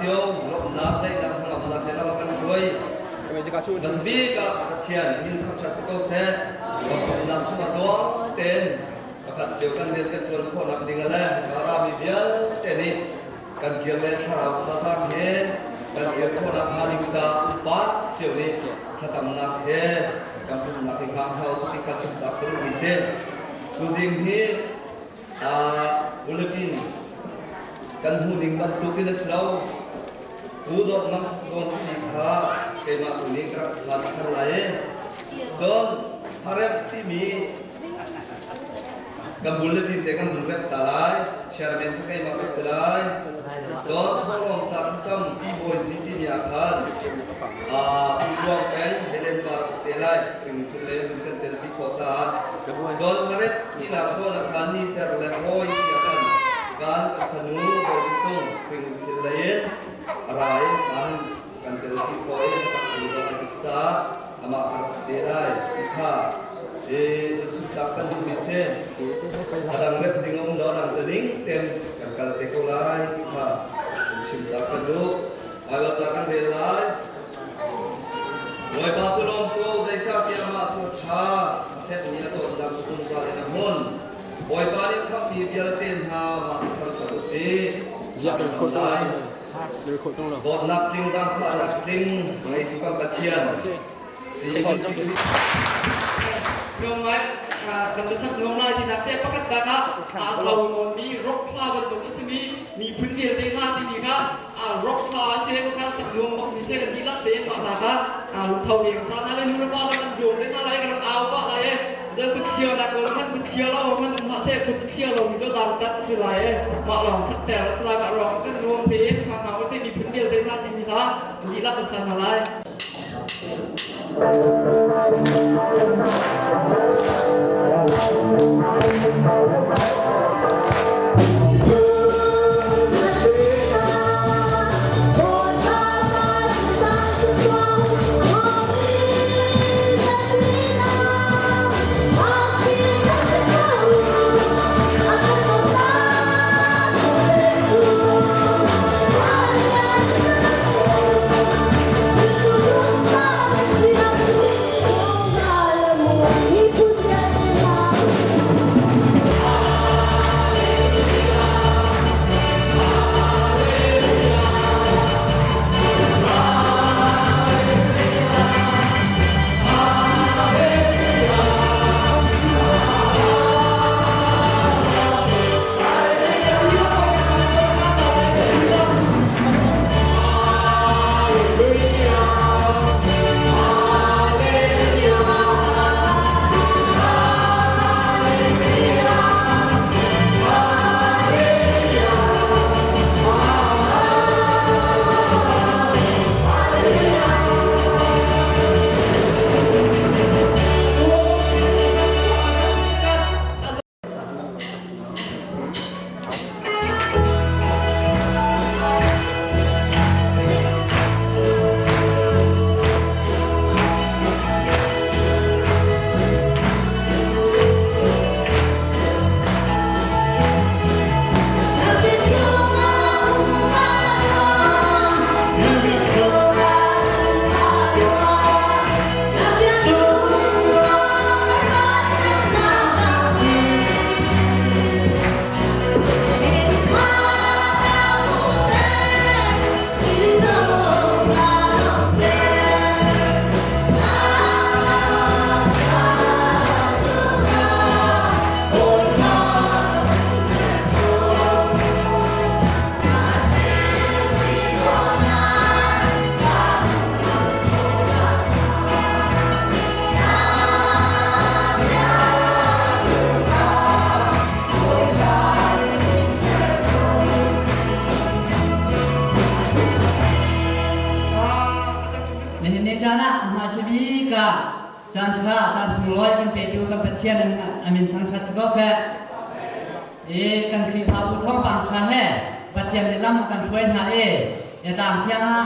cio lawmhnak daihnak hnangamnak he lam a kan hruai. Hmasabik ah Pathian min thangṭhat si ko seh. Lawmhnak chungah tuang tein pakhat cio kan rian kan ṭuan khawhnak ding le rami vialte nih kan kir le thlarau thazaang he kan kir khawhnak hnga ding caah upa cio nih thlacamnak he kan pumnak hi hngak hna usih ti kha chimtak ka duhmi si. Tuzing hi bulletin kan hmuh ding bantukin a si lo. Tu dawtnak dawn timi kha keimah tu nih ka rak chan thar lai i cun harep timi kan bulletin te kan hun rep ta lai. Chairman cu keimah ka si lai. Cun thawhlawm ca thlacam Pi Bawi Zi timi ah khan Tuang peng Helen Par a si te lai. Springfield le kan telpi khawh caah. Cun harep tinak zawn ah khan ni cer le hawi ti ah khan kan fanu Bawi Ci Sung Springfield lei in a ra in kan kan telpi khawh i a sak tu zong a dik caah amah kha rak si te lai ti kha i chimtak kan duhmi si. A dang rep ding a um lo dang cu ning tein kan kal te ko lai ti kha chimtak kan duh. Baibal ca kan rel lai. Bawipa cu lawm ko, zeicahtiah amah cu a ṭha, a fekmi a dawtnak cu zungzal in a hmun. Bawipa nih khamhmi vialte hna mah cu thangṭhat u sih. Lai. Dawtnak tling, zaangfahnak tling, ngeitu kan Pathian. Nuam kan sak nuam lai tinak se pakhat nak ah aa tho nawnmi rock hla bantuk a simi miphun vialte hna timi kha rock hla a si kha sak nuam bak mi se kan dihlak tein mah hna kha lungtho ding sa na le nu le pa kan zuam le na lai kan au pa lai e dal kut thiar nak ko khan kut thiar lo man um hlah se kut thiar lo mi cu dang tat si lai e mah lawng sak ter si lai mah rong cun nuam tein sa hna usih miphun vialte hna timi hla dihlak kan sa hna lai. Nihin ni caan ah hmaisabik ah caan ṭha caan sunglawi kan petu kan Pathian a min thangṭhat si ko seh. I kan Khrihfabu thawngpang ṭha he Pathian nih lam a kan hruai hna i tlang thiang ah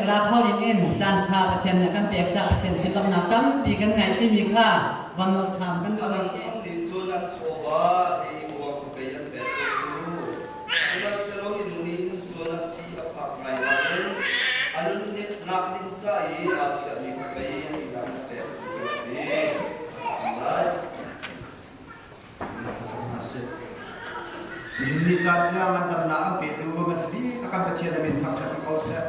ra kho ding in caan ṭha Pathian nih a kan pek caah Pathian sinlawmhnak tampi kan ngeih timi kha van nolh ṭham kan duh. Anang nih cun an chawva ei uang kei an pek ko cu. Sihmanhsehlaw minung nih cun a si a fak. caan tiang ngandamnak an petu hmasa bik a kan Pathian a min thangṭhat ko seh.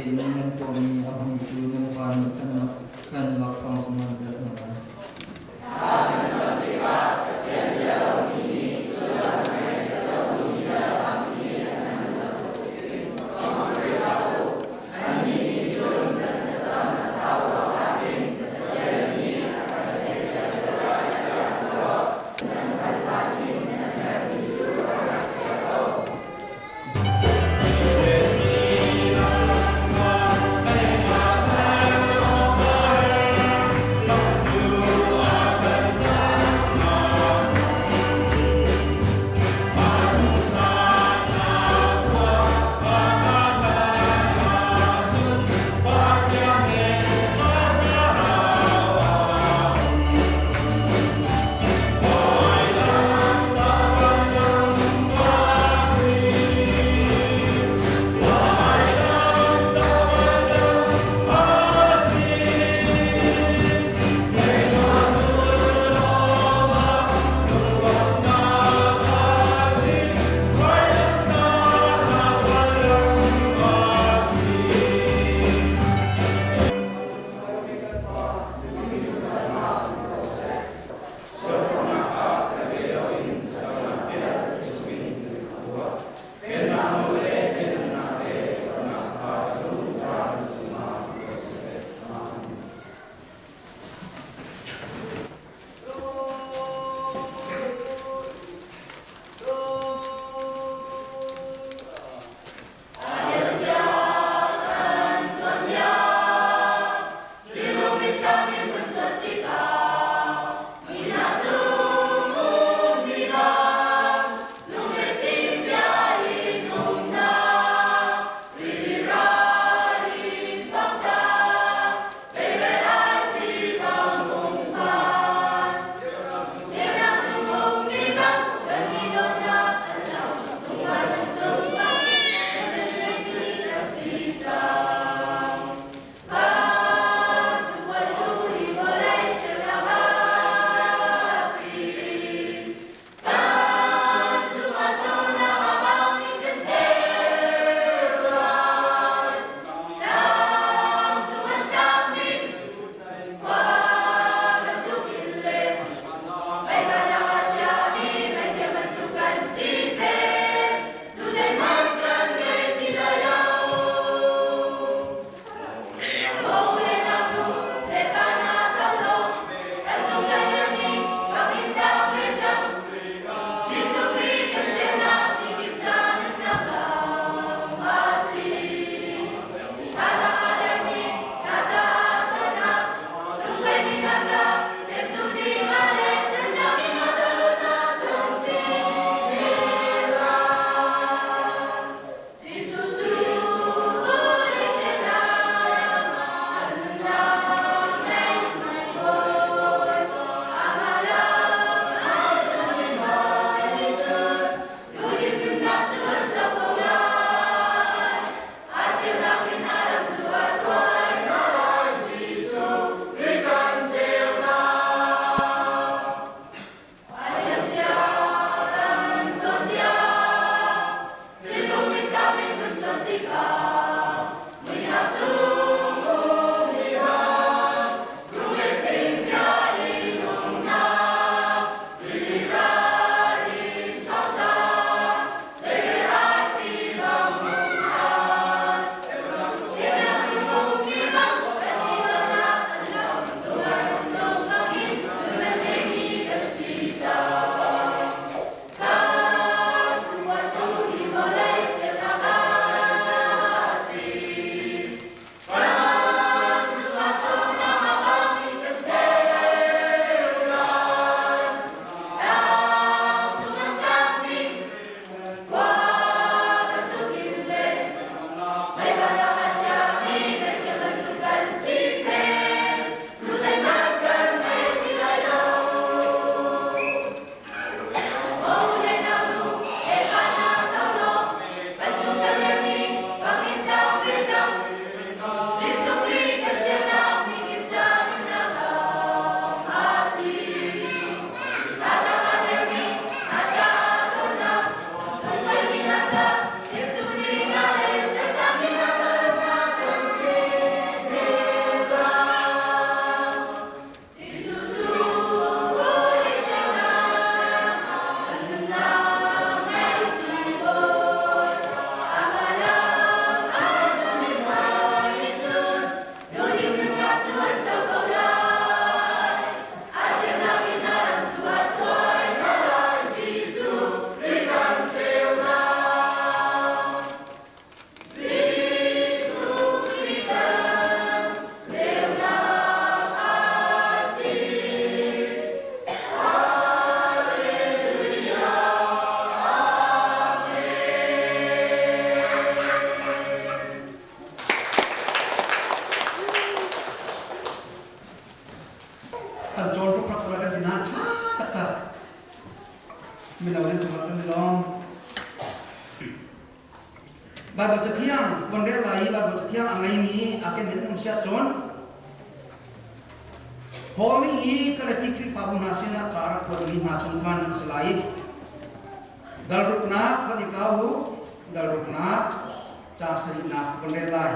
tein nan tuahmi a hmutu nan Pa nih khan laksawng sung an pek hna lai. Mino nan cungah kan i lawm. Baibal Cathiang von rel lai i Baibal Cathiang a ngeimi a ken in um siah cun Paul nih i Galati Khrihfabu hna sinah ca a rak kuatmi hna chung khan an si lai i dal ruknak van i kau u, dal ruknak ca sarihnak von rel lai.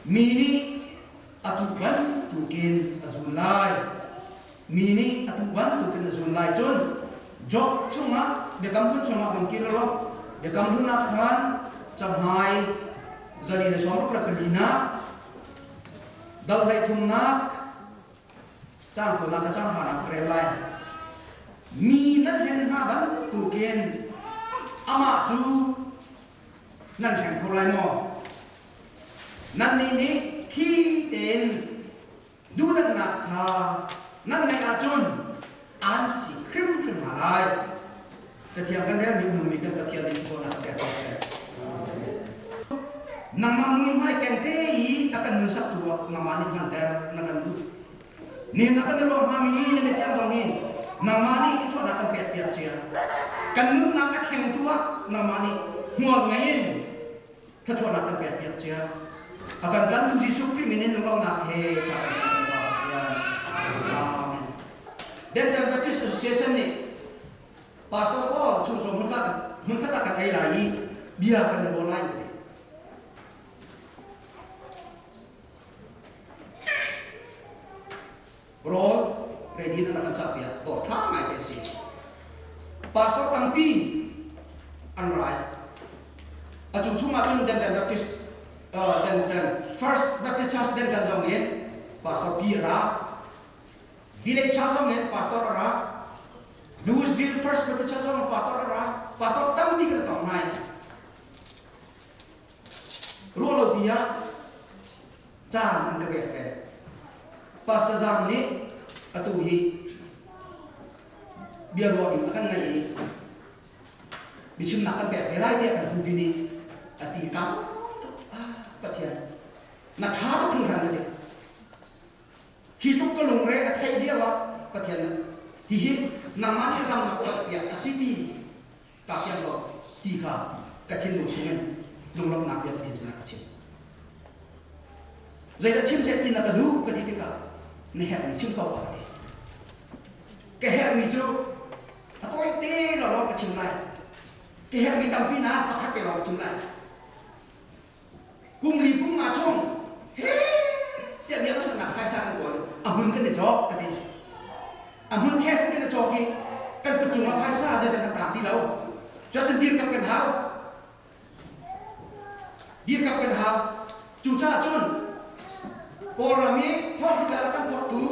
Mi nih atu bantukin a zul lai. Mi nih atu bantukin a zul lai cun Job chungah biakam hlun chungah hung kir law biakam hlun ah khan cahmai 164 nak dal hlei thumnak cang kawlnak ka cang hranak ka rel lai. Mi nan hlen hna bantukin amah cu nan hleng kho lai maw? Nannih nih khi tein duhdanhnak kha nan ngeih ahcun an si hrimhrim hna lai. Cathiang kan rel mi kan Pathian nih cawnnak pek ko seh. Nangmah muihmai keng te i a kan nunsak tu ah nangmah nih hmanter na kan duh. Ni na kan ruang hngami na mithiang zong nih nangmah nih thluachuahnak kan pek piak cia. Kan nunnak a thlengtu ah nangmah nih hmual ngei in thluachuahnak kan pek piak cia. A kan tlantu Jesuh Khrih min in lunglawmhnak he thla kan cam kan Pathian. Amen. Denver Baptist Association nih Pastor Paul chungchung hmunkhat ah kan ei lai i bia kan i ruah lai. Rawl ready na kan cahpiak dawr ṭha ngai te si. Pastor tampi an rai. A cu chungah cun Denton Baptist Denton First Baptist Church Denton zong in pastor pi a ra. Village Church zong in pastor a ra. Louisville First Baptist Church zong in pastor a ra. Pastor tampi kan tong ngai. Ruah lo pi ah caan an ka pek ve. Pastor Zang nih atu hi bia ruah ding a kan ngaih i biachimnak kan pek ve lai tiah kan bupi nih a ti ka ah Pathian na ṭha tuk hringhran na ti. Hi tluk ka lungre a theih lio ah Pathian hihi nangmah nih lam na kawl piak a si ti ka fiang lo ti kha ka thinlung chungin lunglawmhnak vialte in ka chim. Zeidah chim seh ti na ka duh ka ti tikah na herhmi chim ko ka ti. Ka herhmi cu a tawi te lawlaw ka chim lai. Ka herhmi tampi na pakhat te lawng ka chim lai. Kum li kum nga chung he tiah bia ka saknak phaisa kan kawl a hmun kan i cawk ka ti. A hmun cash kan i cawk i kan kut cungah phaisa zeizat kan tang ti lo. Cuacun dirkap kan hau. Dirkap kan hau. Cucaah cun Kawlram i thawngtha bia kan phortu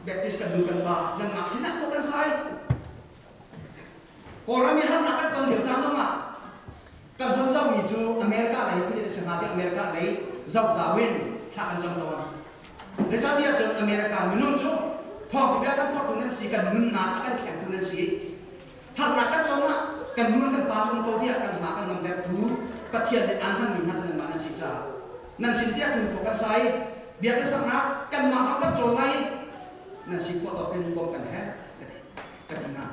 Baptist kan nu kan pa nanmah sinah ko kan sai. Kawlram i harnak kan ton lio caan zongah kan hon zohmi cu America lei phun in a si hnga tiah America lei zoh zau in thla kan cam tawn. Zeicahtiah cun America minung cu thawngtha bia kan phortu nan si, kan nunnak a kan thlengtu nan si. Harnak kan ton ah kan nu le kan pa cu um ko tiah kan hma kan ngamtertu Pathian nih aan hmanmi hna cu nanmah nan si caah nan sin tiah tun khua kan sa i bia kan saknak kanmah zong kan cawn lai i nan si khawh tawk in bawmh kan herh ka ti. Ka ti hna.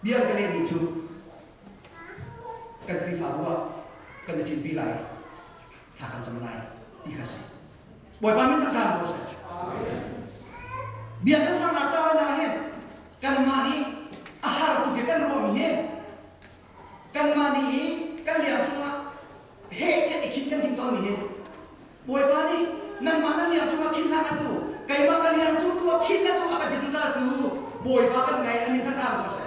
Bia ka lehmi cu kan Khrihfabu ah kan i ṭinpi lai, thla kan cam lai ti kha si. Bawipa min thangṭhat ko seh. Bia kan saknak caah hna hin kanmah nih a har tuk i kan ruahmi hi kanmah nih i kan liang cungah he tiah i khin kan tim tawnmi hi Bawipa nih nangmah na liang cungah khin hlah ka tu keimah ka liang cung tu ah khin na tu a ka ti zungzal tu Bawipa kan ngei a min thangṭhat ko seh.